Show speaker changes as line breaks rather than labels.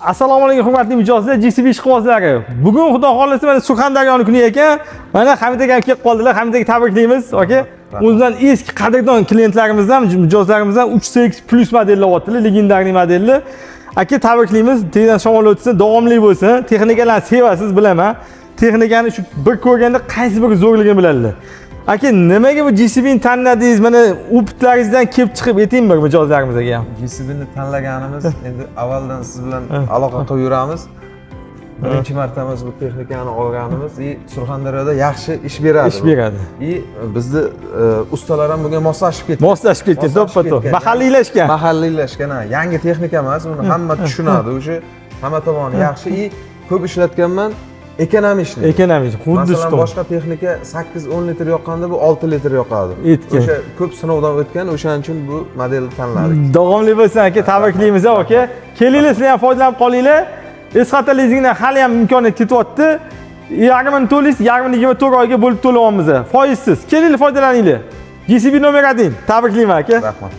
Assalomu alaykum, hurmatli mijozlar, JCB ishqibozlari. Bugun, xudo xohlasa, mana Surxondaryoni kuni ekan. Mana Hamid akam kelib qoldilar. Hamid aka, tabriklaymiz, aka. O'zidan eski qadrdon klientlarimizdan, mijozlarimizdan 3CX Plus modelni olyaptilar, легендарный modelni. Aka, tabriklaymiz. Tezdan shamol o'tsin, davomli bo'lsin. Texnikalarni sevasiz, bilaman. Texnikani shu bir ko'rganda qaysi biri zo'rligini biladilar. Aka, nimaga bu JCBni tanladingiz? Mana опыт laringizdan kelib chiqib ayting bir mijozlarimizga ham.
JCBni tanlaganimiz, endi avvaldan siz bilan aloqa qilib yuramiz. Birinchi martamiz bu texnikani olganimiz и Surxondaryoda yaxshi ish beradi.
Ish beradi.
И bizni ustalar ham bunga moslashib ketgan.
Moslashib ketgan,
Moslashib
to'ppa to'p.
ketgan.
Mahalliylashgan.
Mahalliylashgan, ha. Yangi texnika emas, uni hamma tushunadi уже. Hamma tomoni yaxshi и ko'p ishlatganman, экономичный.
Экономичный, xuddi
Masalan,
shu.
boshqa texnika 8-10 litr yoqqanda, bu 6 litr yoqadi.
Etgan.
O'sha ko'p sinovdan o'tgan, o'shaning uchun bu modelni tanladik.
Davomli bo'lsin, aka, tabriklaymiz, aka. Kelinglar, sizlar ham foydalanib qolinglar. Esxata lizingdan hali ham imkoniyat ketyapti. Yarmini to'laysiz, yarmini 24 oyga bo'lib to'layapmiz. Foizsiz. Kelinglar, foydalaninglar. JCB nomer 1. Tabriklayman, aka.
Rahmat.